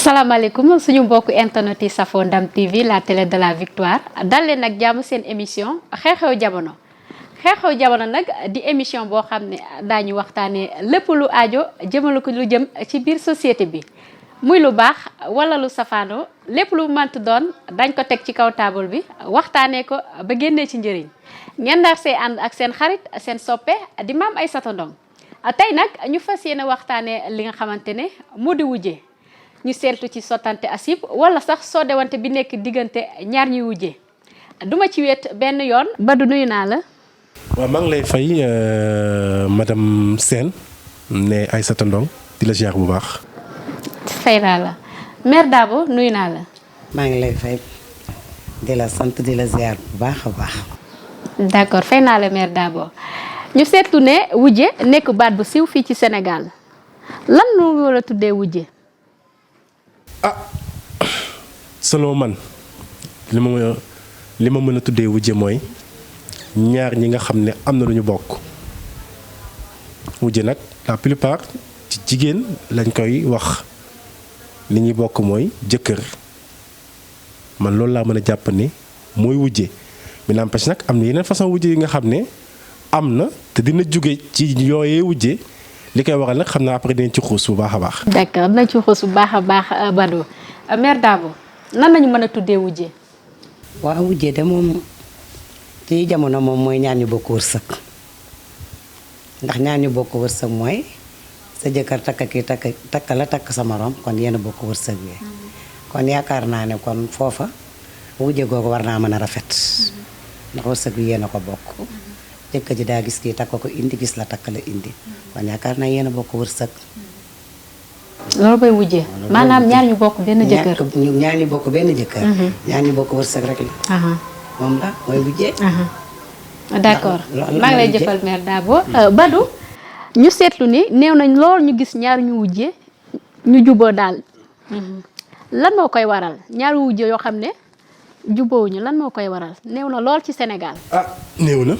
asalaamaaleykum suñu mbokku internet yi safoo Ndam TV la télé de la victoire dal leen nag jàmm seen émission xew-xew jamono xew-xew jamono nag di émission boo xam ne daañu waxtaanee lépp lu aajo jëmale ko lu jëm ci biir société bi muy lu baax wala lu safaano lépp lu mënti doon dañ ko teg ci kaw taabal bi waxtaanee ko ba génnee ci njëriñ ngeen daal see ànd ak seen xarit seen soppe di Mame Aïssata Ndong tey nag ñu fas yéene waxtaanee li nga xamante ne moo di wujje ñu seetlu ci sottante asib wala sax soodewante bi nekk diggante ñaar ñuy wujje duma ci wet benn yoon. Badou nuyu naa la. waaw maa ngi lay fay madame Sène ne Aïssata Ndong di la ziar bu baax. fay naa la mère Dabo nuyu naa la. maa ngi lay fay di la sant di la ziar bu baax a baax. d'accord fay naa la mère Dabo ñu seetlu ne wujje nekk baat bu siiw fii ci Sénégal lan lu la tuddee wujje. selon man li ma mën a tuddee wujje mooy ñaar ñi nga xam ne am na lu ñu bokk wujje nag la plupart ci jigéen lañ koy wax li ñuy bokk mooy jëkkër man loolu laa mën a jàpp ni mooy wujje mi n'empêche nag am na yeneen façon wujje yi nga xam ne am na te dina jóge ci yooyee wujje li koy waral nag xam naa après dinañ ci xuus bu baax a baax. d'accord dinañ ci xuus bu baax a baax Badou mère Dabo nan lañu mën a tuddee wujje. waaw wujje de moom ci jamono moom mooy ñaar ñu bokk wërsëg ndax ñaar ñu bokk wërsëg mooy sa jëkkër takk la takk sa morom kon yéen a bokk wërsëg bi kon yaakaar naa ne kon foofa wujje googu war naa mën a rafet ndax wërsëg bi yéen a ko bokk. jëkkër ji daa gis kii takk ko indi gis la takk la indi kon yaakaar naa yéen a bokk wërsëg. loolu bay wujje maanaam ñaar ñu bokk benn jëkkër. ñaar ñu bokk benn jëkkër. ñaar ñu bokk wërsëg rek la. moom la mooy wujje. d'accord maa ngi lay jëfal mère Dabo. Badou ñu seetlu ni néew nañ lool ñu gis ñaar ñu wujje ñu juboo daal lan moo koy waral ñaari wujje yoo xam ne jubboowuñu lan moo koy waral néew na lool ci Sénégal. néew na.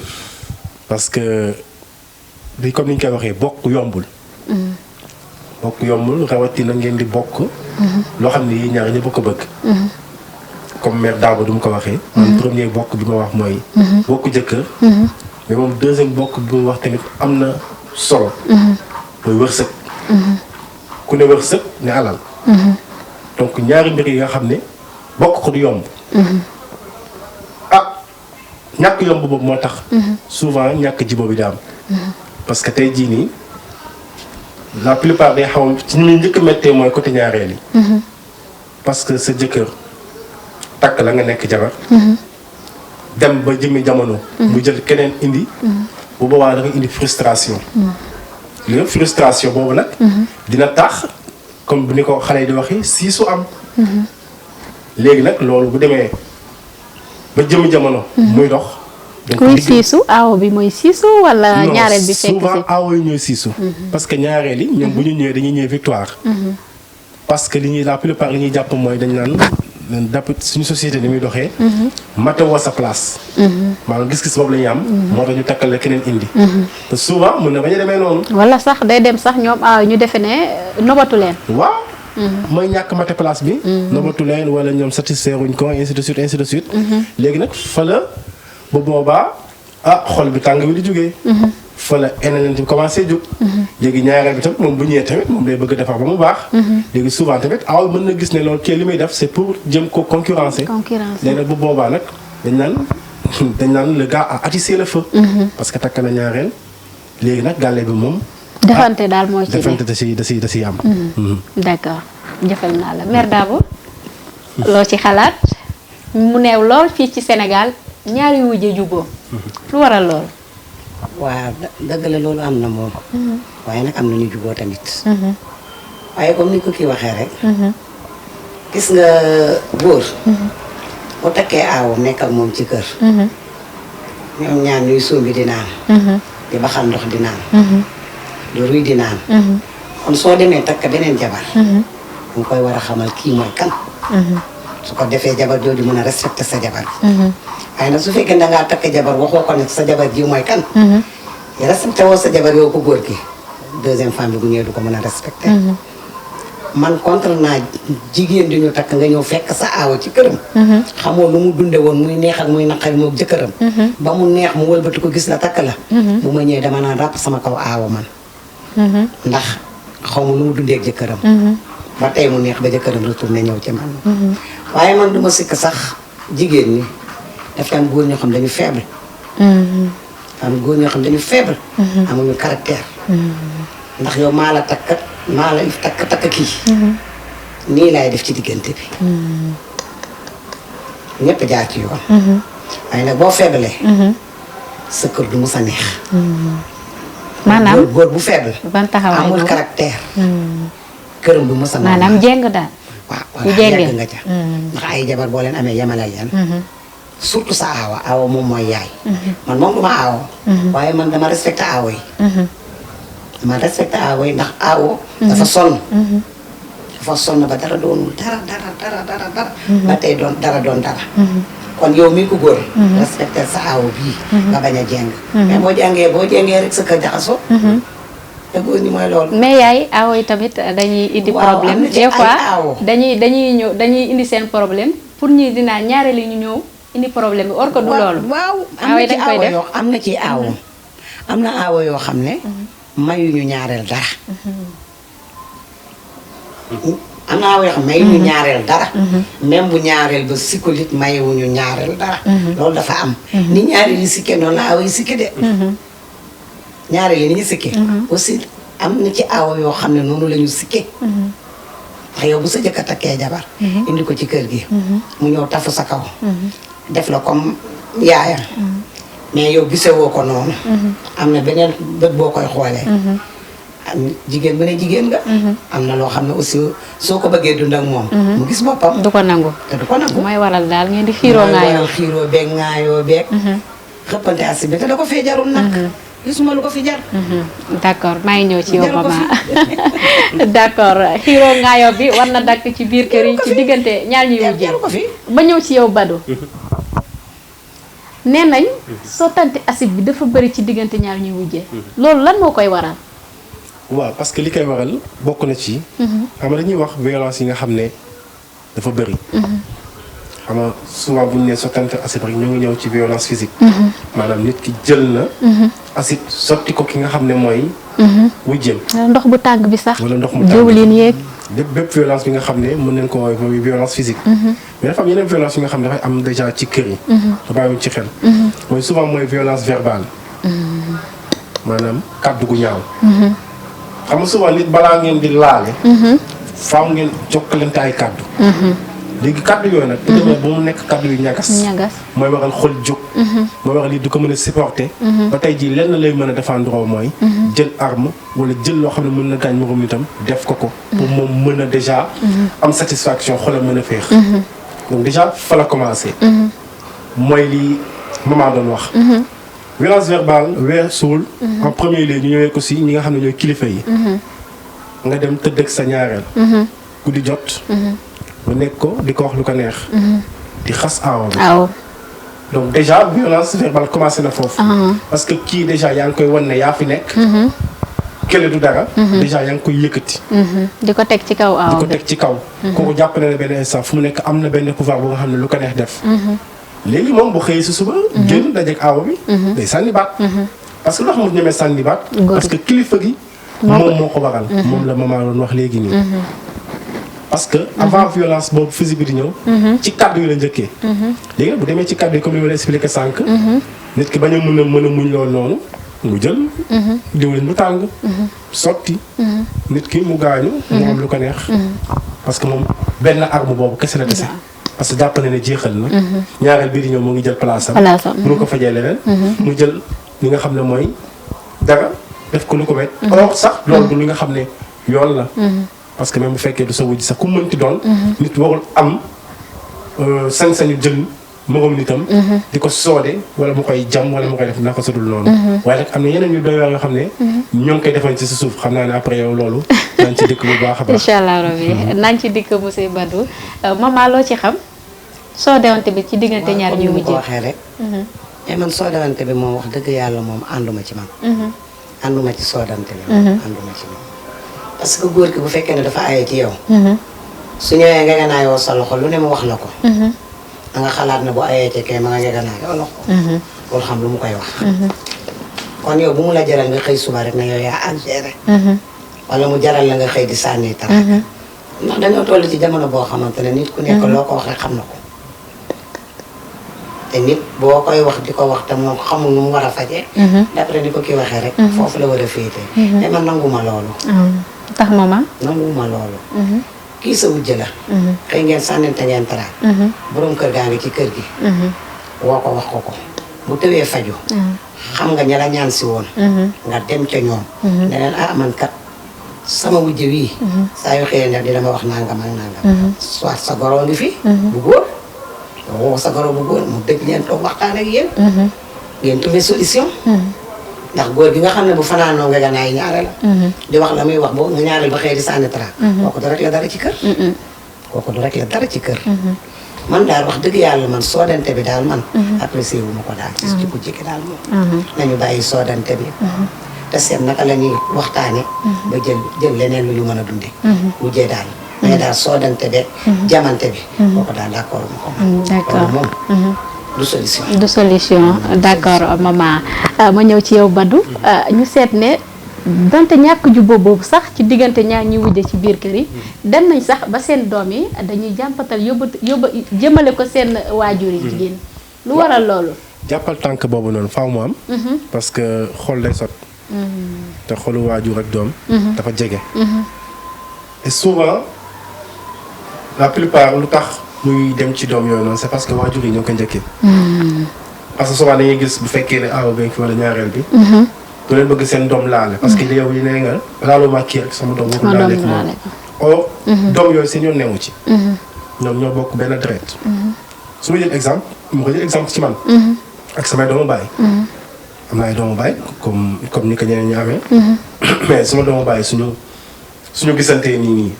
parce que bi comme ni ñu koy waxee bokk yombul. bokk yombul rawatina ngeen di bokk. loo xam ne yii ñaar ñëpp ko bëgg. comme mère Dabo du mu ko waxee. man premier bokk bi ma wax mooy. bokk jëkkër. mais moom deuxième bokk bi mu wax tamit am na solo. mooy wërsëg. ku ne wërsëg ne alal. donc ñaari mbir yi nga xam ne bokk ko du yomb. ñàkk yomb boobu moo tax. souvent ñàkk jibo bi daam. parce que tey jii nii la plupart day xaw ci ñu njëkk a méttee mooy côté ñaareel yi. parce que sa jëkkër takk la nga nekk jabar. dem ba jëmmi jamono. mu jël keneen indi. bu boobaa da nga indi frustration. léegi frustration boobu nag. dina tax comme bu ni ko xale yi di waxee siisu am. léegi nag loolu bu demee. ba jëmm jamono. muy dox. kuy siisu aawo bi mooy siisu wala ñaareel bi fekk souvent aawo yi ñooy siisu. parce que ñaareel yi ñoom bu ñu ñëwee dañuy ñëw victoire. parce que li ñuy la plupart li ñuy jàpp mooy dañ naan d'après suñu société ni muy doxee. matewoo sa place. maanaam gis-gis boobu la ñuy am. moo tax ñu takkal la keneen indi. te souvent mën na bañ a demee noonu. wala sax day dem sax ñoom ñu defe ne nobatu leen. waaw. mooy ñàkk mate place bi. nobatu leen wala ñoom satisfaire wuñ ko ainsi de suite ainsi de suite. léegi nag fa la ba boobaa xol bi tàng bi di jógee. fa la eneen bi commencé jóg. léegi ñaareel bi tamit moom bu ñëwee tamit moom day bëgg defar ba mu baax. léegi souvent tamit aw mën na gis ne loolu kii li muy def c'est pour jëm ko concurrencer. léegi nag bu boobaa nag dañ naan le gars a attisé le feu. parce que takk na ñaareel léegi nag gàlle bi moom. defante daal moo ci defante da siy am. d'accord jëfal naa la mère Dabo loo ci xalaat mu neew lool fii ci Sénégal ñaari wujje juboo lu waral lool. waaw dëgg la loolu am na moom. waaye nag am na ñu juboo tamit. waaye comme ni ko kii waxee rek. gis nga góor. bu takkee aawam nekk ak moom ci kër. ñoom ñaar ñuy sóobi di naan. di baxal ndox di naan. di ruy di naan. kon soo demee takk beneen jabar. nga koy war a xamal kii mooy kan. su ko defee jabar jooju mën a respecté sa jabar bi. waaye nag su fekkee da ngaa takk jabar waxoo ko ne sa jabar ji mooy kan. respecté woo sa jabar yow ko góor gi deuxième femme bi bu ñëwee du ko mën a respecté. man contre naa jigéen di ñu takk nga ñëw fekk sa aawa ci këram. xamoo lu mu dunde woon muy neex ak muy naqari moom jëkkëram. ba mu neex mu wëlbati ko gis la takk la. bu ma ñëwee dama naan ràpp sama kaw aawa man. ndax xaw ma lu mu dundee ak jëkkëram. ba tey mu neex ba jëkkëram retourné ñëw ci man. waaye man du ma sikk sax jigéen ñi dafa am góor ñoo xam dañu faible. am góor ñoo xam dañu faible. amuñu caractère. ndax yow maa la takk kii. nii laay def ci diggante bi. ñëpp jaar ci yoon. waaye nag boo faible. sa kër du mus a neex. maanaam góor bu faible. ban taxawaay amul boobu caractère. këram du mus a. maanaam jéng daal. waaw bu voilà jéngee yàgg nga ca. ndax ay jabar boo leen amee yemalal leen. surtout sa aawa aawa moom mooy yaay. man moom du ma aawo. waaye man dama respecté aawo yi. dama respecté aawo yi ndax aawo. dafa sonn. dafa sonn ba dara doonul dara. ba tey dara doon dara. kon yow mii ko góor. respecté sa aawo bii. nga bañ a jéng. mais boo jéngee rek sa kër jaxasoo. te góor ñi mooy loolu. mais yaay aawo yi tamit dañuy indi waaw, problème am na ci des fois ay aawo. dañuy indi seen problème pour ñi dinaa ñaareel yi ñu ñëw indi problème bi or que du loolu. waaw aawo yi dañ koy def am na ci aawo. am na aawo yoo xam ne. mayuñu ñaareel dara. am na aawo yoo xam ne mayuñu ñaareel dara. même bu ñaareel ba psychologique mayuñu ñaareel dara. loolu dafa am. ni ñaareel yi sikke noonu la aawo yi sikke de. ñaareel yi ni ñu sikke. aussi am na ci aawo yoo xam ne noonu la ñu sikke. ndax yow bu sa jëkk a takkee jabar. indi ko ci kër gi. mu ñëw tafu sa kaw. def la comme yaayam. mais yow gisewoo ko noonu. am na beneen bët boo koy xoolee. am jigéen bu ne jigéen nga. am na loo xam ne aussi soo ko bëggee dund ak moom. mu gis boppam. du ko nangu. te du ko nangu. mooy waral daal ngeen di xiiroo ngaayoo. xiiroo beeg ngaayoo beeg. xëppante asi bi te da ko fee jarul nag. gisuma lu ko fi jar. d'accord maa ngi ñëw ci yow Jaru ko maman d'accord xiiroo ngaayoo bi war na dakk ci biir kër yi ci diggante ñaar ñuy wujjee jaru ko fi. ba ñëw ci yow Badou. nee nañ sottante acide bi dafa bëri ci diggante ñaar ñuy wujjee. loolu lan moo koy waral. waaw parce que li koy waral bokk na ci. xam nga dañuy wax violence yi nga xam ne dafa bëri. xam nga souvent bu ñu nee sottante acide rek ñoo ngi ñëw ci violence physique. maanaam nit ki jël na. acide sotti ko ki nga xam ne mooy. wujjeem. ndox bu tàng bi sax. wala ndox mu tàng diwlin yeeg. bépp violence bi nga xam ne mën nañ ko woowee mooy violence physique. mais dafa am yeneen violence yi nga xam ne dafay am déjà ci kër yi. te bàyyiwuñ ci xel. mooy souvent mooy violence verbale. maanaam kàddu gu ñaaw. xam nga souvent nit balaa ngeen di laale. faaw ngeen jokkalante ay kàddu. léegi kàddu yooyu nag. bu demee ba mu nekk kàddu yu ñagas. mooy waral xol jóg. mooy waral lii du ko mën a supporter. ba tey jii lenn lay mën a défendre mooy. jël arme wala jël loo xam ne mën na gaañ moroom nitam def ko ko. pour moom mën a déjà. am satisfaction xolam mën a féex. donc déjà fa la commencé. mooy li maman doon wax. violence verbale weesuwul. en premier lieu ñu ñëwee ko si ñi nga xam ne ñooy kilifa yi. nga dem tëdd ak sa ñaareel. guddi jot. ba nekk ko di ko wax lu ko neex. di xas aaw bi. donc déjà violence verbale commencé na foofu. parce que kii déjà yaa ngi koy wan ne yaa fi nekk. kële du dara. déjà yaa ngi koy yëkkati. di ko teg ci kaw aaw di ko teg ci kaw. kooku jàpp na ne benn instant fu mu nekk am na benn pouvoir bu nga xam ne lu ko neex def. léegi moom bu xëyee si suba. génn dajeeg aaw bi. day sànni baat. parce que lu tax mu ñemee sànni baat. parce que kilifa gi. moom moo ko waral. moom la maman doon wax léegi nii. parce que avant violence boobu physique bi di ñëw. ci kàddu yi la njëkkee. léegi nag bu demee ci kàddu yi comme li ma la expliqué sànq. nit ki bañ a mën a muñ loolu noonu. mu jël. diwlin bu tàng. sotti. nit ki mu gaañu. mu am lu ko neex. parce que moom benn arme boobu kese la dese. parce que jàpp na ne jeexal na. ñaareel bii di ñëw mu ngi jël place am. mu ko fajee leneen. mu jël li nga xam ne mooy dara def ko lu ko wet. or sax loolu du li nga xam ne yoon la. parce que même bu fekkee du sa wujj sax ku mënti doon. nit warul am sañ-sañu jël moroom nitam. di ko soode wala mu koy jam wala mu koy def naka sudul noonu. waaye nag am na yeneen yu doy waar yoo xam ne. ñoo ngi koy defal ci sa suuf xam naa ne après yow loolu. nañ ci dikk bu baax a baax. incha allah rabi nañ ci dikk monsieur Badou maman loo ci xam. soodewante bi ci diggante ñaar ñuy wujjee ko waxee rek. mais man soodewante bi moom wax dëgg yàlla moom ànduma ci man. ànduma ci soodante bi. ànduma ci moom. parce que góor gi bu fekkee ne dafa aye ci yow. su ñëwee nga gànnaayoo sa loxo lu ne mu wax la ko. da nga xalaat ne bu ayee ci kay ma nga gànnaayoo loxo. pour xam lu mu koy wax. kon yow bu mu la jaral nga xëy suba rek na yow yaa ak géré. wala mu jaral la nga xëy di sànni taraaka. ndax dañoo toll ci jamono boo xamante ne nit ku nekk loo ko wax rek xam na ko. te nit boo koy wax di ko wax te moom xamul nu mu war a fajee. d'après ni ko kii waxee rek. foofu la war a féetee. te man nanguma loolu. tax maman. nanguma loolu. kii sa wujj la. xëy ngeen sànnante ngeen taraak. borom kër gaa ngi ci kër gi. woo ko wax ko ko. bu tëwee faju xam nga ña la ñaan si woon. nga dem ca ñoom. ne leen man kat sama wujj wii. saa yu xëyee dina ma wax nangam ak nangam. soit sa goro ngi fi. bu góor woo sa goro bu góor mu dëgg leen toog waxtaan ak yéen. ngeen trouver solution. ndax góor gi nga xam ne bu fanaanoo nga ganaay ñaare la. di wax la muy wax boo nga ñaareel ba xëy di sànni tra. kooku du rek la dara ci kër. kooku du rek la dara ci kër. man daal wax dëgg yàlla man soodante bi daal man. apprécié wu ma ko daal. ci ku jikki daal moom. nañu bàyyi soodante bi. te seet naka la ñuy waxtaane ba jël leneen lu ñu mën a dundee. wujjee daal. mais daal soodante beeg. jamante bi. kooku daal d'accord ma ko man. d'accord moom. du solution. du solution d'accord maman ma ñëw ci yow Badou. ñu seet ne donte ñàkk jubóo boobu sax ci diggante ñaar ñuy wujje ci biir kër yi dem nañ sax ba seen doom yi dañuy jàmpatal yóbbu jëmale ko seen waajur yi jigéen. lu waral loolu. jàppal tànk boobu noonu faaw mu am. parce que xol day sot. te xolu waajur ak doom. dafa jege. et souvent la plupart lu tax. muy dem ci doom yooyu noonu c'est parce que waajur yi ñoo ko njëkkee. parce que souvent dañuy gis bu fekkee ne aaw bi wala ñaareel bi. du leen bëgg seen doom laale. parce que yow yi nee nga laaloo ma kii rek sama doom. sama doom laale or doom yooyu seen yoon newu ci. ñoom ñoo bokk benn deret. su ma jël exemple mu ko jël exemple ci man. ak samay doomu baay. am na ay doomu baay comme ni ko ñeneen ñi amee. mais sama doomu baay suñu gisantee nii.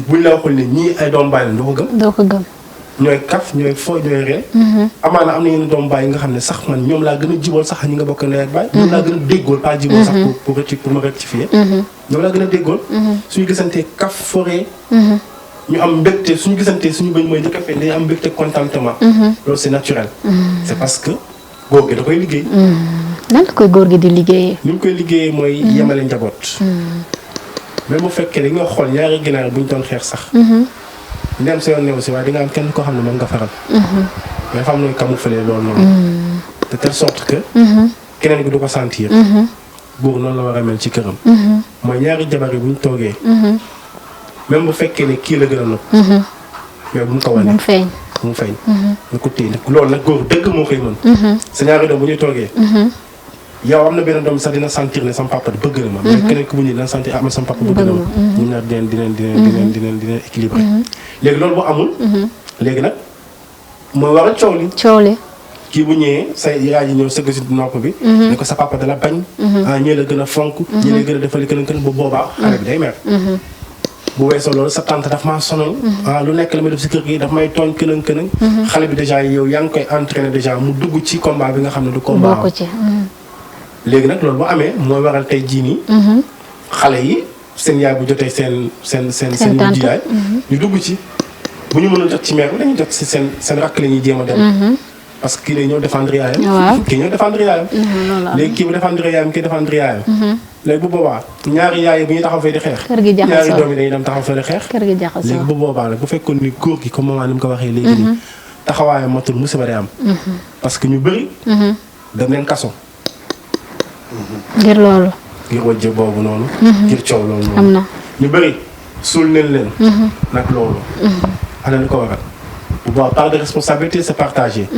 buñ la waxul ne ñii ay doomu baay la doo ko gëm. doo ko gëm. ñooy kaf ñooy foo ñooy ree. amaana am na yenn doomu baay yi nga xam ne sax man ñoom laa gën a jibool sax ñi nga bokk ndey ak baay. ñoom laa gën a déggool pas jibool sax pour ma rectifier. ñoom laa gën a déggool. suñu gisantee kaf foree. ñu am mbégte suñu gisantee suñu bëñ mooy njëkk a feeñ day am mbégte contentement. loolu c'est naturel. c'est parce que góor gi da koy liggéey. nan la koy góor gi di liggéeyee. ni mu koy liggéeyee mooy yemale njaboot. même bu fekkee dañoo xool ñaari ginaar bu ñu doon xeex sax. ndem sa yoon ne aussi waaye di nga am kenn koo xam ne moom nga faral. mais dafa am nooy camoufler loolu noonu. de telle sorte que. keneen gi du ko sentir. góor noonu la war a mel ci këram. mooy ñaari jabar yi bu ñu toogee. même bu fekkee ne kii la gën a nopp. mais bu mu ko wane. mu feeñ. mu feeñ. na ko téye loolu nag góor dëgg moo koy mën. sa ñaari doom bu ñu toogee. yow am na benn doom sax dina sentir ne sama papa bëgg na ma. mais keneen ku bu ñu dina sentir ah man sama papa bëgg na ma. ñu naan dinañ équilibré. léegi loolu bu amul. léegi nag mooy waral coow li. coow li. kii bu ñëwee sa yaay ji ñëw sëgg si nopp bi. ne ko sa papa dala bañ. ñii la gën a fonk. ñii la gën a defal keneen bu boobaa. xale bi day mer. bu weesoo loolu sa tante daf maa sonal. lu nekk la may def si kër gi daf may tooñ kënëng. xale bi déjà yow yaa ngi koy entraîné déjà mu dugg ci combat bi nga xam ne du combat. bokk ci. léegi nag loolu bu amee mooy waral tey jii nii. xale yi seen yaay bu jotee seen wujj yaay. ñu dugg ci bu ñu mënul jot ci mère bi dañuy jot si seen rakk la ñuy jéem a dem. parce que kii day ñëw défendre yaayam. waaw kii ñëw défendre yaayam. léegi kii bu défendre yaayam kii défendre yaayam. léegi bu boobaa ñaari yaay bu ñu taxaw fee di xeex. kër gi jaxasoo ñaari doom yi dañuy dem taxaw fee di xeex. kër gi jaxasoo léegi bu boobaa nag bu fekkoon ni góor gi comme maman ni mu ko waxee léegi nii. taxawaayam matul musiba day am. parce que ñu bëri. dem leen kaso. ngir loolu. ngir wajje boobu noonu. ngir coow loolu noonu. am na ñu bëri suul nañ leen. nag loolu. ana li ko waral. bu boobaa part de responsabilité c'est partagé.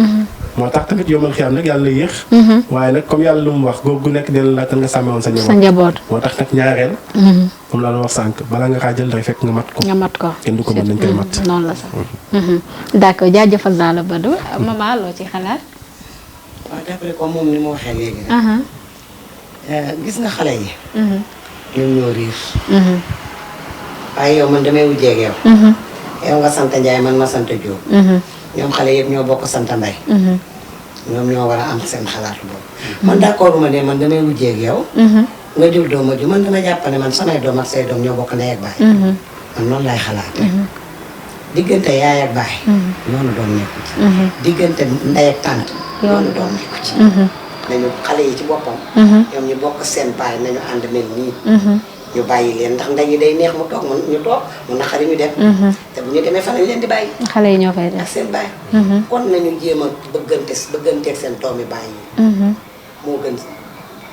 moo tax tamit yombal xiyam nag yàlla yéex. waaye nag comme yàlla lu mu wax góor gu nekk dina la laajte nga sàmme woon sa njaboot. moo tax nag ñaareel. comme laa la wax sànq balaa nga xaajal day fekk nga mat ko. nga mat ko kenn du ko mën nañ koy mat. noonu la sax. d'accord jaajëfal naa la Badou maman loo ci xalaat. waaw d'après comme moom ni ma waxee léegi rek. gis nga xale yi. ñoom ñoo riir. waaye yow man damay wujjeeg yow. yow nga sant Ndiaye man ma sant Diop. ñoom xale yëpp ñoo bokk sant Mbaye. ñoom ñoo war a am seen xalaat boobu. man d'accord ma ne man damay wujjeeg yow. nga jur doom a ju man dama jàpp ne man samay doom ak say doom ñoo bokk ndey ak baay. man noonu laay xalaate diggante yaay ak baay. noonu doom nekku ci. diggante ndey ak tànt. noonu doom nekku ci. nañu xale yi ci boppam. ñoom ñu bokk seen baay nañu ànd mel nii. ñu bàyyi leen ndax ndey yi day neex mu toog ñu toog mu naqari ñu dem. te bu ñu demee fan lañ leen di bàyyi. xale yi ñoo fay ak def. seen baay. kon nañu jéem a bëgganteeg seen doomi baay yi. moo gën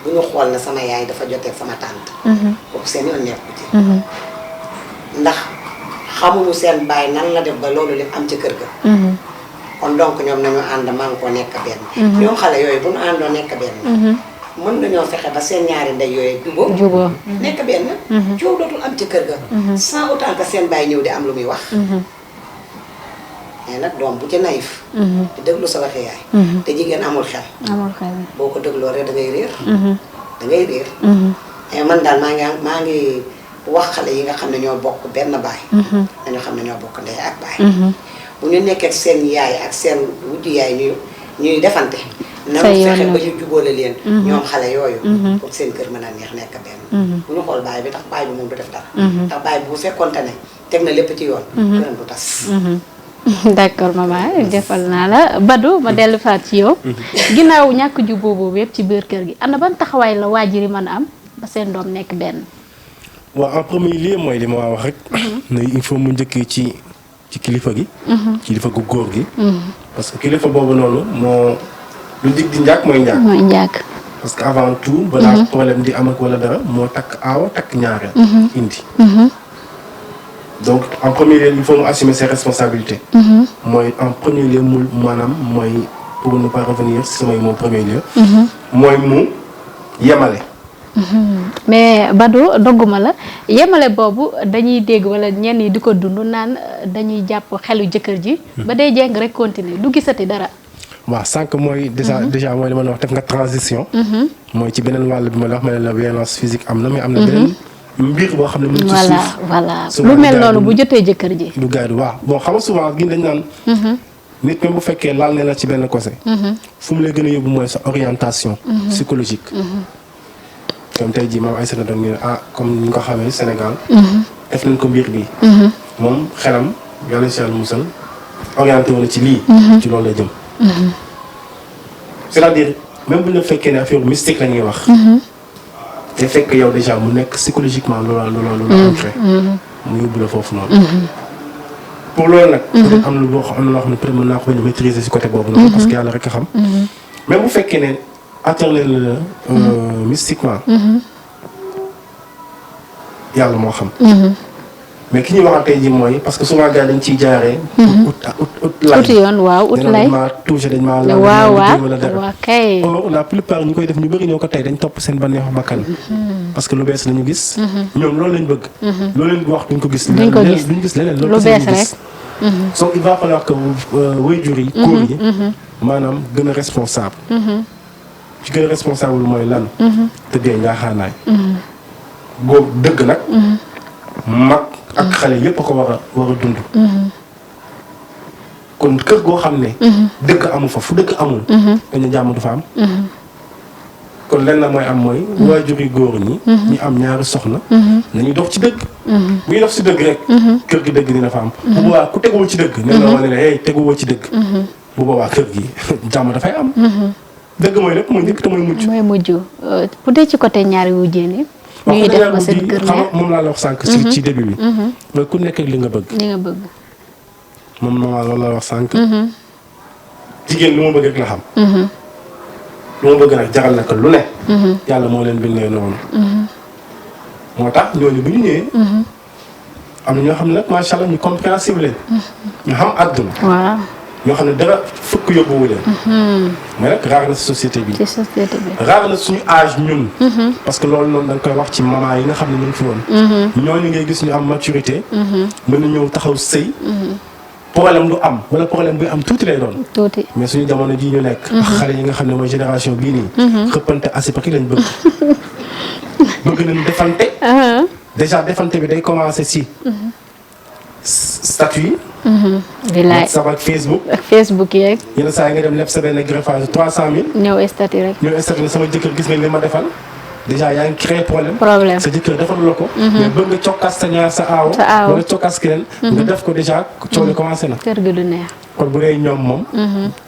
bu ñu xool ne sama yaay dafa joteeg sama tànt. kooku seen yoon nekku ci. ndax xamuñu seen baay nan la def ba loolu lépp am ci kër ga. kon donc ñoom nañu ànd man ko nekk benn. ñoom xale yooyu bu ñu àndoo nekk benn. mën nañoo fexe ba seen ñaari ndey yooyu juboo nekk benn. coow dootul am ci kër ga. sans autant que seen baay ñëw di am lu muy wax. mais nag doom bu ci naïf. di déglu sa waxi yaay. te jigéen amul xel. amul xel. boo ko dégloo rek da ngay réer. da ngay réer. mais man daal maa ngi wax xale yi nga xam ne ñoo bokk benn baay. dañoo xam ne ñoo bokk ndey ak baay. bu ñu nekkee seen yaay ak seen wujju yaay ñuy defante. say yoon fexe ba ñu jubóole leen. ñoom xale yooyu. pour seen kër mën a neex nekk benn. bu ñu xool baay bi tax baay bi moom du def dara. ndax baay bi bu fekkonte ne teg na lépp ci yoon. këram du tas. d'accord maman defal naa la Badou ma dellu faat ci yow. ginnaaw ñàkk jubóo boobu yëpp ci biir kër gi ana ban taxawaay la waajur yi mën a am ba seen doom nekk benn. waaw en premier lieu mooy li ma wax rek. ne il faut mu njëkkee ci kilifa gi. kilifa gu góor gi. parce que kilifa boobu noonu moo lu dig di njàkk mooy njàkk. mooy njàkk. parce que avant tout. balaa problème di am ak wala dara moo takk aawa takk ñaareel. indi. donc en premier lieu il faut mu assumer ses responsabilités. mooy en premier lieu mu maanaam mooy pour ne pas revenir si samay mots premier lieu. mooy mu yemale. mais Badou dogguma la yemale boobu dañuy dégg wala ñenn yi di ko dund naan dañuy jàpp xelu jëkkër ji. ba day jeng rek continuer du gisati dara. waaw sànq mooy déjà mooy li ma la wax def nga transition. mooy ci beneen wàll bi ma la wax ma ne la violence physique am na mais am na beneen mbir boo xam ne mu ngi ci suuf. voilà lu mel noonu bu jotee jëkkër ji. du gaadu waaw bon xam nga souvent gi dañ naan. nit même bu fekkee laal ne la ci benn côté. fu mu lay gën a yóbbu mooy sa orientation. psychologique. comme tey jii maam Aïssata doon ñu ne comme ni nga ko xamee Sénégal. def nañ ko mbir bi. moom xelam yàlla si yàlla musal orienté wu na ci lii. ci loolu la jëm. c'est-à-dire même bu ñu fekkee ne affaire mystique la ñuy wax. te fekk yow déjà mu nekk psychologiquement loolu ancré. mu yóbbu la foofu noonu. pour loolu nag. peut-être am na loo xam ne peut-être mën naa ko bañ a maîtriser si côté boobu noonu. parce que yàlla rek a xam. même bu fekkee ne atteindre la mystiquement. yàlla moo xam. mais ki ñuy waxal tey jii mooy parce que souvent gars dañ ciy jaaree. ut yoon waaw ut lay dañ maa touché dañ maa laal wala dara. kay. or la plupart ñu koy def ñu bëri ñoo ko tey dañ topp seen bànneexu bakkan. parce que lu bees lañu gis. ñoom loolu lañ bëgg. loolu leen wax duñ ko gis. duñ gis leneen lu bees rek. donc il va falloir que waajur yi. kóor yi. maanaam gën a responsable. ci gën a responsable mooy lan. tëddee njaaxaanaay. boobu dëgg nag. mag ak xale yépp a ko war a dund. kon kër goo xam ne. dëgg amu fa fu dëgg amul. dañu jàmm du fa am. kon lenn mooy am mooy. waajur yu góor ñi. ñu am ñaari soxna. nañu dox ci dëgg. bu ñu dox ci dëgg rek. kër gi dëgg dina fa am. bu boobaa ku teguwul ci dëgg. nee na wane ne hey teguwoo ci dëgg. bu boobaa kër gi jàmm dafay am. dëgg mooy lépp mooy njëkk te mooy mujj. mooy mujj bu dee ci côté ñaari wujjee ni ñuy def ba seen kër xam moom laa la wax sànq. ci début bi. mooy ku nekk ak li nga bëgg. li nga bëgg. moom loolu la wax sànq. jigéen lu ma bëgg rek la xam. lu ma bëgg nag jaral na ko lu ne. yàlla moo leen bindee noonu. moo tax ñooñu bu ñu ñëwee. am na ñoo xam ne nag macha allah ñu compréhensible leen. ñu xam àdduna. waaw. ñoo xam ne dara fukk yóbbuwu leen. mais nag raar na si société bi. ci société bi. raar na suñu âge ñun. parce que loolu noonu da nga koy wax ci maman yi nga xam ne ñu ngi fi woon. ñooñu ngay gis ñu am maturité. mën na ñëw taxaw sëy. problème du am wala problème buy am tuuti lay doon. tuuti mais suñu jamono jii ñu nekk. ak xale yi nga xam ne mooy génération bii nii. xëppante asipaki lañ bëgg. bëgg nañ defante. déjà defante bi day commencer si. statut yi. di laaj WhatsApp ak Facebook. ak Facebook yeeg. yenn saa yi nga dem leb sa benn greffage 300000. ñëw statut rek. ñëw statut ne sama jëkkër gis nga li ma defal. déjà yaa ngi créé problème. sa jëkkër defal la ko. mais bëgg nga cokkaas sa ñaar sa aaw. wala cokkaas keneen. nga def ko déjà coono commencé na. kër ga du neex. kon bu dee ñoom moom.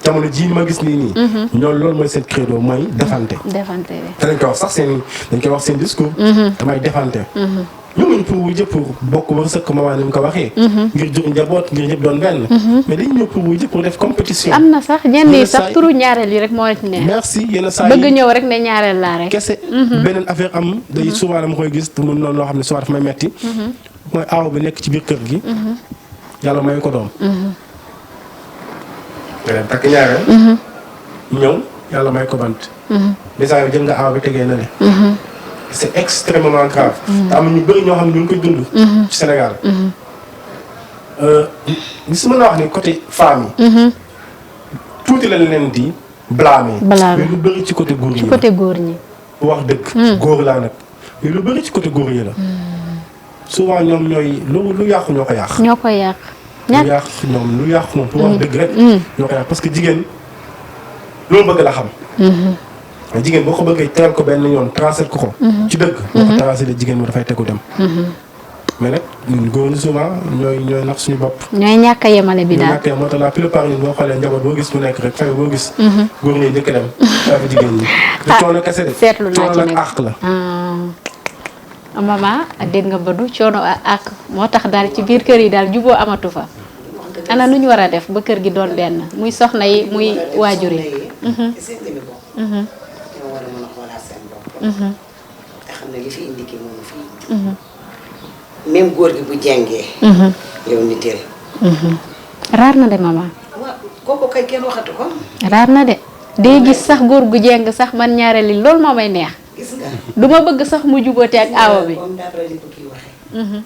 jamono jii ma gis nii. ñoom loolu mooy seen credo mooy defante. defante bi. te dañ koy wax sax dañ koy wax seen discours. damay defante. ñëwuñu pour wujje pour bokk wërsëg comme maman ni mu ko waxee. ngir jur njaboot ngir ñëpp doon benn. mais dañu ñëw pour wujje pour def compétition. am na sax ñenn yi sax turu ñaareel yi rek moo ci neex. merci yenn saa yi bëgg ñëw rek ne ñaareel laa rek. kese beneen affaire am day souvent dama koy gis mu noonu loo xam ne souvent dafa may metti mooy aaw bi nekk ci biir kër gi. yàlla may ko doom. nga dem takk ñaareel. ñëw yàlla may ko bant. déjà yow jël nga aaw bi tegee na le. c'est extrêmement grave. te am na ñu bëri ñoo xam ne ñu ngi koy dund. ci Sénégal. gis mën naa wax ni côté femme yi. tuuti lañ leen di blâmer. mais lu bëri ci côté góor ñi. ci côté góor ñi. bu wax dëgg. góor laa nag mais lu bëri ci côté góor yi la. souvent ñoom ñooy lu yàqu ñoo ko yàq. ñoo ko yàq. lu yàq ñoom lu yàq moom pour wax dëgg rek. ñoo ko yàq parce que jigéen loolu bëgg la xam. mais jigéen boo ko bëggee teel ko benn yoon tracé ko ko. ci dëgg. boo ko tracé la jigéen bi dafay tegu dem. mais nag ñun góor ñi souvent ñooy nax suñu bopp. ñooy ñàkk a yemale bi daal ñooy ñàkk a yemale moo tax la plupart ñun boo xoolee njaboot boo gis mu nekk rek fay boo gis. góor ñi njëkk dem fay jigéen ñi. ah coono kese de. seetlu naa ci coono nag àq la. maman dégg nga Badou coono àq moo tax daal ci biir kër yi daal juboo amatu fa. ana nu ñu war a def ba kër gi doon benn muy soxna yi muy waajur yi. te xam ne li fi indi ki moom fi indi. même góor gi bu jengee. yow niteel. raar na de maman. waaw kooku kay kenn waxatu ko. raar na de day gis sax góor gu jeng sax man ñaareel li loolu moo may neex. gis nga. du ma bëgg sax mu jubóote ak aawa bi. comme d'après li ko kii waxee.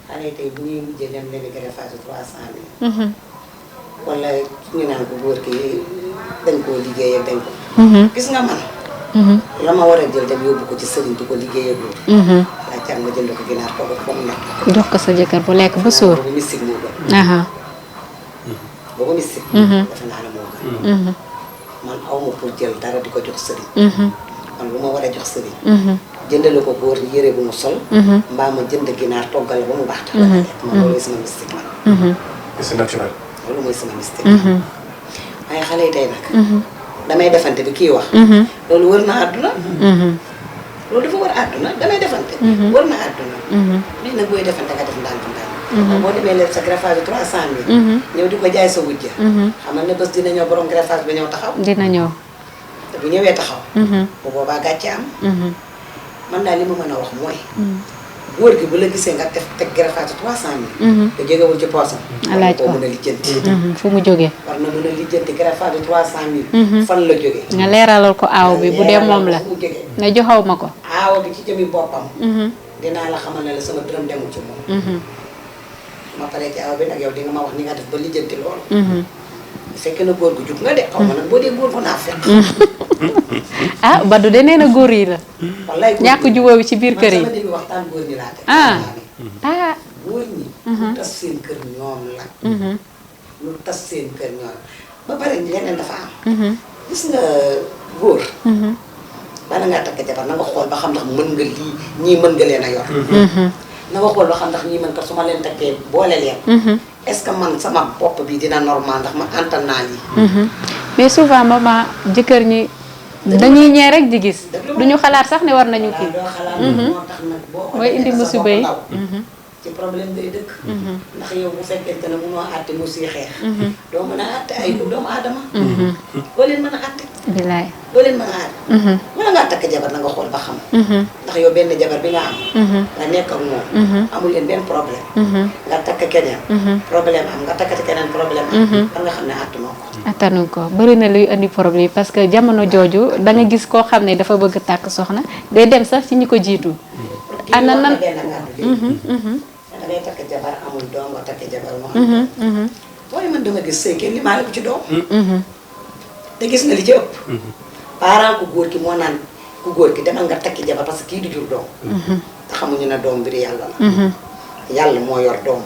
xale tey bu ñuy mujjee dem léegi greffage 300 000. wala ñu naan ko góor ki dañ koo liggéey ak dañ ko. gis nga man. la ma war a jël dem yóbbu ko ci sëriñ di ko liggéey ak góor. laa ca ma jënd ko ginaar togg ko ba mu nekk. jox ko sa jëkkër bu lekk ba suur. boobu mystique moo gën. boobu mystique. defe naa ne moo gën. man aw ma pour jël dara di ko jox sëriñ. man lu ma war a jox sëriñ. jëndale ko góor yére bu mu sol. mbaa ma jënd ginaar toggal ba mu baax. man loolu mooy sama mystique man. c'est naturel. loolu mooy sama mystique. waaye xale yi tey nag. damay defante bi kii wax. loolu wër na àdduna. loolu dafa wër àdduna damay defante. wër na àdduna. mais nag booy defante nga def ndànk-ndànk. boo demee leen sa greffage 300 000. ñëw di ko jaay sa wujja. xamal ne bés dina ñëw borom greffage bi ñëw taxaw. dina ñëw. te bu ñëwee taxaw. bu boobaa gàcce am. man daal li ma mën a wax mooy. góor gi bu la gisee nga teg greffage 300 000. te jógewul ci poosam. laaj ko war na koo mën a lijjanti. fu mu jógee. war na mën a lijjanti greffage 300 000. fan la jógee. nga leeralal ko aaw bi bu dee moom la. nga joxaw ma ko. aaw bi ci jëmi boppam. dinaa la xamal ne la sama dërëm demul ci moom. ma paree ci aaw bi nag yow di nga ma wax ni nga def ba lijjanti loolu. bu fekkee na góor gu jug nga de xaw ma nag boo dee góor gu naa fekk. ah Badou de nee na góor yi la. wallaay góor ñàkk jubóo bi ci biir kër yi. man sama dégg waxtaan góor ñi laa teg. góor ñi. lu tas seen kër ñoom la. lu tas seen kër ñoom ba pare leneen dafa am. gis nga góor. bala ngaa takk jabar na nga xool ba xam ndax mën nga lii ñii mën nga leen a yor. na nga xool ba xam ndax ñii mën kat su ma leen takkee boole leen. est-ce que man sama bopp bi dina normal ndax ma antan naa lii. mais souvent maman jëkkër ñi dañuy ñee rek di gis. duñu xalaat sax ne war nañu kii. doo xalaat moo tax nag boo ko mooy indi musiba yi. ci problème ngay dëkk. ndax yow bu fekkente ne mënoo àtte mu siy xeex. doo mën a àtte ay doomu aadama. doo leen mën a àtte. bilaay. doo leen mën a àtte. wala ngaa takk jabar na nga xool ba xam. ndax yow benn jabar bi nga am. nga nekk ak moom. amul leen benn problème. nga takk keneen. problème am nga takkati keneen problème am. war nga xam ne àttanoo ko. attanu ko bëri na luy indi problème parce que jamono jooju da nga gis koo xam ne dafa bëgg tàkk soxna day dem sax ci ñi ko jiitu. ana nan da ngay takk jabar amul doom nga takk jabar mu am doom. waaye man dama gis sëy kenn li maa la ko ci doom. te gis nga li ci ëpp. parent ku góor ki moo naan ku góor ki demal nga takki jabar parce que kii du jur doom. te xamuñu ne doom mbiri yàlla la. yàlla moo yor doom.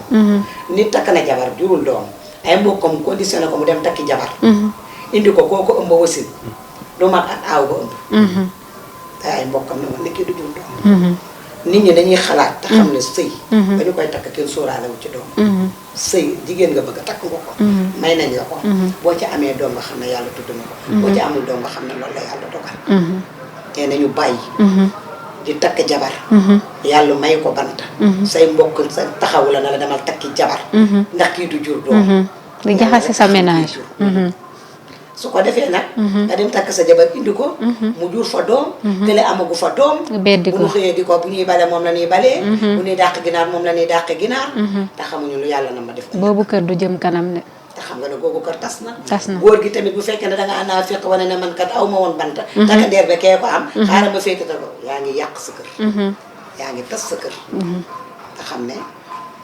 nit takk na jabar jurul doom ay mbokkam conditionné ko mu dem takki jabar. indi ko kooku ëmb wasin du mat ak aaw ba ëmb. te ay mbokkam ne woon ne kii du jur doom nit ñi dañuy xalaat te xam ne sëy ba ñu koy takk kenn sóoraale wu ci doom sëy jigéen nga bëgg a takk nga ko may nañ la ko boo ci amee doom nga xam ne yàlla tudd na ko boo ci amul doom nga xam ne loolu la yàlla dogal te nañu bàyyi di takk jabar yàlla may ko bant say mbokk sa taxawu la na la demal takki jabar ndax kii du jur doom di jaxase sa ménage su ko defee nag nga dem takk sa jabar indi ko mu jur fa doom kële amagu fa doom beddi bu ko ñu xëyee di ko bu ñuy bale moom la ñuy balee bu ñuy dàq ginaar moom la ñuy dàq ginaar te xamuñu lu yàlla na ma def boobu kër du jëm kanam de te xam nga ne googu kër tas na tas na góor gi tamit bu fekkee ne danga àndaa fekk wane ne man kat aw ma woon banta takk ndeer ba kee ko am xaaral ma féetata ko yaa ngi yàq sa kër yaa ngi tas sa kër te xam ne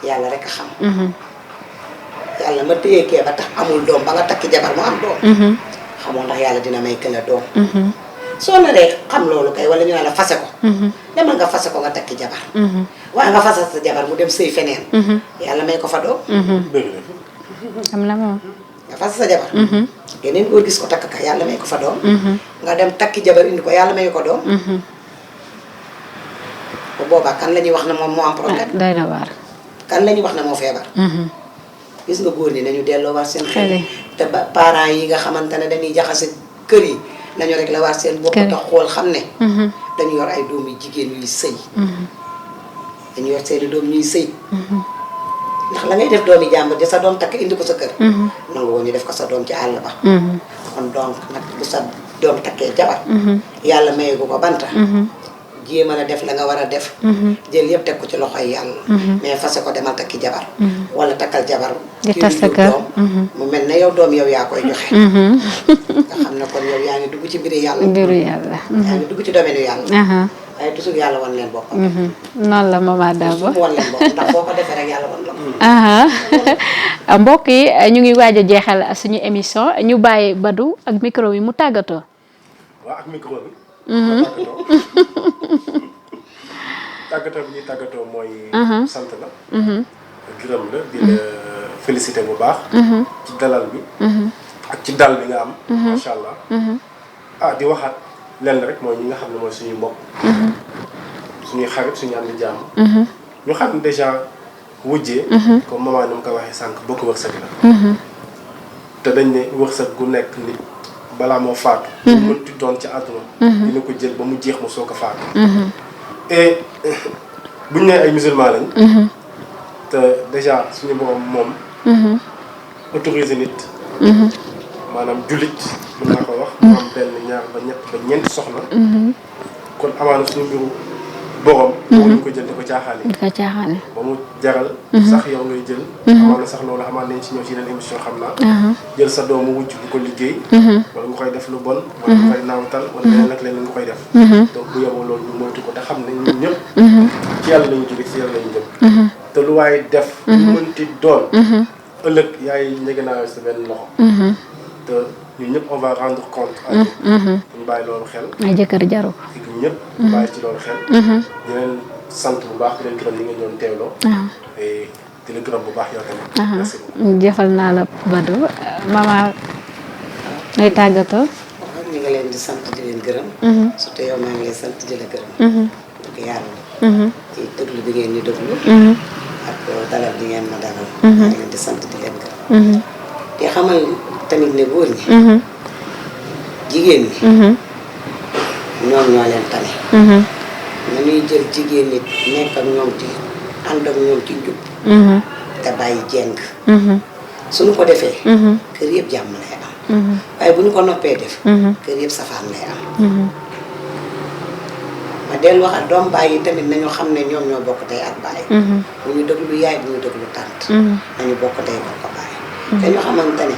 yàlla rek a xam yàlla ma téye kee ba tax amul doom ba nga takki jabar mu am doom xamoo ndax yàlla dina may këla doom soo naree xam loolu kay wala ñu ne la fase ko demal nga fase ko nga takki jabar waaye nga fase sa jabar mu dem sëy feneen yàlla may ko fa doom am na moom nga fase sa jabar yeneen góor gis ko takk ka yàlla may ko fa doom nga dem takki jabar indi ko yàlla may ko doom bu boobaa kan la ñuy wax ne moom moo am problème doy na waar kan la ñuy wax ne moo feebar gis nga góor ñi nañu delloo war seen xel Xel yi. te parents yi nga xamante ne dañuy jaxase kër yi nañu rek la war seen bopp Kër yi. tax xool xam ne dañu yor ay doom yu jigéen yuy sëy dañu yor seeni doom ñuy sëy ndax la ngay def doomi jàmbur ja sa doom takk indi ko sa kër nangu woon ñu def ko sa doom ci àll ba kon donc nag bu sa doom takkee jabar yàlla mayeegu ko banta jéem a la def la nga war a def jël yëpp teg ko ci loxoy yàlla mais fase ko demal takki jabar wala takkal jabar Di kii tas sa jur kër. doom mu mel ne yow doom yow yaa koy joxe nga xam ne kon yow yaa ngi dugg ci mbiri yàlla mbiru yàlla yaa ngi dugg ci domaine yàlla aha waaye toujours yàlla wan leen boppam noonu la Mama Daba toujours mu wan leen boppam ndax boo ko defee rek yàlla wan la ko aha mbokk yi ñu ngi waaj a jeexal suñu émission ñu bàyyi Badou ak micro bi mu tàggatoo waa ak micro bi. tàggatoo tàggatoo bi ñuy tàggatoo mooy. sant la. gërëm la di la félicité bu baax. ci dalal bi. ak ci dal bi nga am. macha allah. ah di waxaat lenn rek mooy ñi nga xam ne mooy suñuy mbokk. suñuy xarit suñu am di jàmm. ñu xam ne dèjà wujjee. comme maman ni mu ko waxee sànq bokk wërsëg la. te dañ ne wërsëg gu nekk nit balaa moo faatu. lu mënti doon ci àdduna. dina ko jël ba mu jeex mu soog a faatu. et buñ ne ay musulman lañ. te déjà suñu borom moom. autorisé nit. maanaam jullit mën naa ko wax. mu am benn ñaar ba ñett ba ñeenti soxna. kon amaana suñu mbiru borom. ñu ko jël di ko caaxaane. di ko caaxaane ba mu jaral. sax yow ngay jël. amaana sax loolu amaan nañ ci ñëw ci yeneen émission xam naa. jël sa doomu wujj di ko liggéey. wala nga koy def lu bon. wala nga koy naawtal wala leneen ak leneen nga koy def. donc bu yeboo loolu ñu moytu ko te xam ne ñun ñëpp. ci yàlla lañu jóge ci yàlla lañu jëm. te lu waaye def. lu mënti doon. ëllëg yaay njëgënaayoo sa benn loxo. te ñun ñëpp on va rendre compte. ñu bàyyi loolu xel. ay jëkkër jaru fi ñun ñëpp. bàyyi ci loolu xel. di leen sant bu baax di leen gërëm li nga ñoon teewloo. et di la gërëm bu baax yow tamit. merci beaucoup. jëfal naa la Badou Mama ngay tàggatoo ñu ngi leen di sant di leen gërëm surtout yow maa ngi lay sant di la gërëm dëgg yàlla ci déglu bi ngeen ñu déglu ak dalal bi ngeen ma dalal maa ngi leen di sant di leen gërëm di xamal tamit ne góor ñi jigéen ñi ñoom ñoo leen tane nañuy jël jigéen nit nekk ak ñoom ci ànd ak ñoom ci njub te bàyyi jeng suñu ko defee kër yëpp jàmm lay am waaye bu ñu ko noppee def kër yëpp safaan lay am ma dellu waxat doom baay yi tamit nañu xam ne ñoom ñoo bokk tey ak baay bu ñu déglu yaay bu ñu déglu tànt nañu bokk tey bokk baay te ñu xamante ne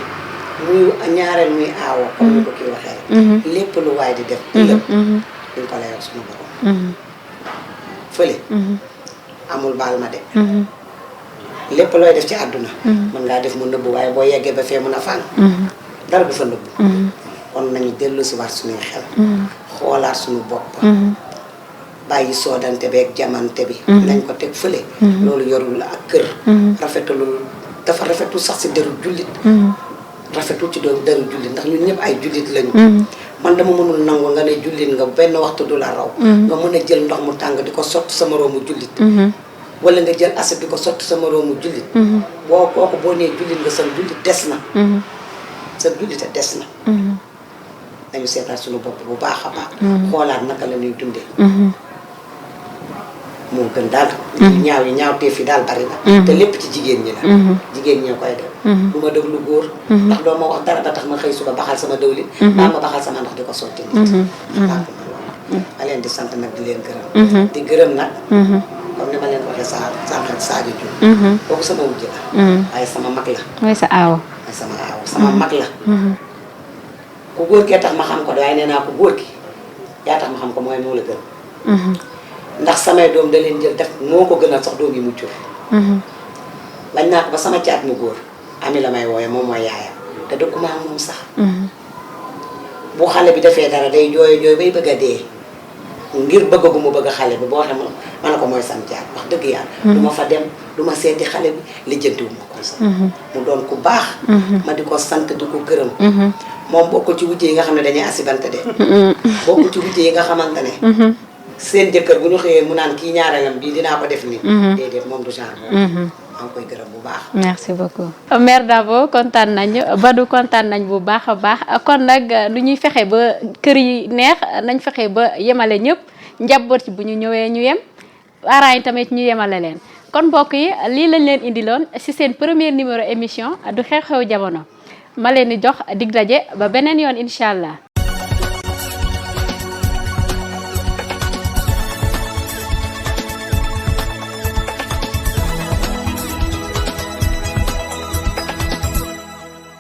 muy ñaareel muy aawo comme ni ko kii waxee rek lépp lu waay di def ëllëg duñ ko layoo suñu borom fële amul baal ma de lépp looy def ci àdduna mën ngaa def mu nëbbu waaye boo yeggee ba fee mun a fàng dara du fa nëbbu kon nañu dellu si waat suñuy xel xoolaat suñu bopp bàyyi soodante beeg jamante bi nañ ko teg fële loolu yorul la ak kër rafetalul dafa rafetul sax si deru jullit rafetul ci doon deru jullit ndax ñun ñëpp ay jullit lañu man dama mënul nangu nga ne jullit nga benn waxtu du la raw nga mën a jël ndox mu tàng di ko sotti sa moroomu jullit wala nga jël assiette di ko sotti sa moroomu jullit boo kooku boo nee jullit nga sa jullit des na sa jullit a des na dañu seetaat suñu bopp bu baax a baax xoolaat naka la ñuy dundee moo gën daal ñaaw yi ñaaw teef yi daal bari na te lépp ci jigéen ñi la jigéen ñi koy def du ma déglu góor ndax doo ma wax dara ba tax ma xëy suba baxal sama dawlin baa ma baxal sama ndox di ko sotti nit ma leen di sant nag di leen gërëm di gërëm nag comme ni ma leen waxee sànq Sadio Diouf kooku sama wujj la waaye sama mag la mooy sa aaw waaye sama aaw sama mag la ku góor kee tax ma xam ko waaye nee naa ko góor ki yaa tax ma xam ko mooy moo la gën ndax samay doom da leen jël def moo ko gënal sax doom yi mu jur bañ naa ko ba sama caat mu góor ami la may wooye moom mooy yaayam te dëkkuma ak moom sax bu xale bi defee dara day jooy jooy bay bëgg a dee ngir bëgg gu mu bëgg xale bi boo xam ma ne ko mooy sam caat wax dëgg yàlla du ma fa dem du ma seeti xale bi lijjantiwu ma ko sax mu doon ku baax ma di ko sant di ko gërëm moom bokkul ci wujje yi nga xam ne dañuy asibante de bokkul ci wujje yi nga xamante ne seen jëkkër bu ñu xëyee mu naan kii ñaareelam bii dinaa ko def nii déedéet moom du genre maa ngi koy gërëm bu baax merci beaucoup mère Dabo kontaan nañu Badou kontaan nañ bu baax a baax kon nag lu ñuy fexe ba kër yi neex nañ fexe ba yemale ñëpp njaboot ci bu ñu ñëwee ñu yem parents yi tamit ñu yemale leen kon mbokk yi lii lañ leen indiloon ci seen premier numéro émission du xew-xewu jamono ma leen di jox dig daje ba beneen yoon incha allah